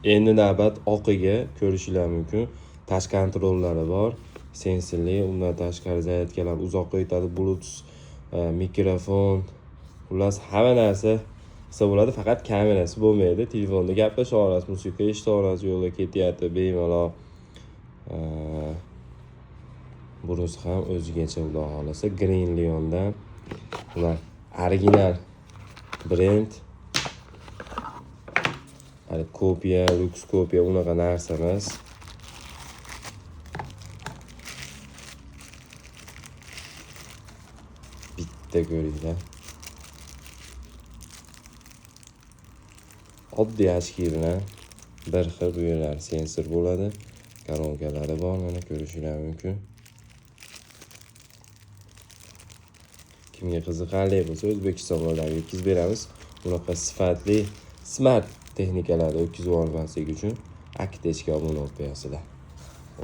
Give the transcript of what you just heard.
Endi navbat oqiga, ko'rishinglar mumkin. Touch kontrollari bor, sensorli, undan tashqari zaryadkalar uzoqqa yetadi, Bluetooth, mikrofon, xullas hamma narsa qilsa bo'ladi, faqat kamerasi bo'lmaydi. Telefonda gaplasha olasiz, musiqa eshita olasiz, yo'lda ketyapti bemalol. Bunisi ham o'zigacha xudo xohlasa Green Lion'dan. Bular original brend. Hali kopiya, luks kopiya unaqa narsa emas. Bitta ko'ringlar. Oddiy ochki bilan bir xil bu yerlar sensor bo'ladi. Koronkalari bor, mana ko'rishinglar mumkin. Kimga qiziqarli bo'lsa, O'zbekiston bo'ylab yetkazib beramiz. Bunaqa sifatli smart texnikalarni o'tkazib olmaslik uchun Aktechga obuna bo'lib qo'yasizlar.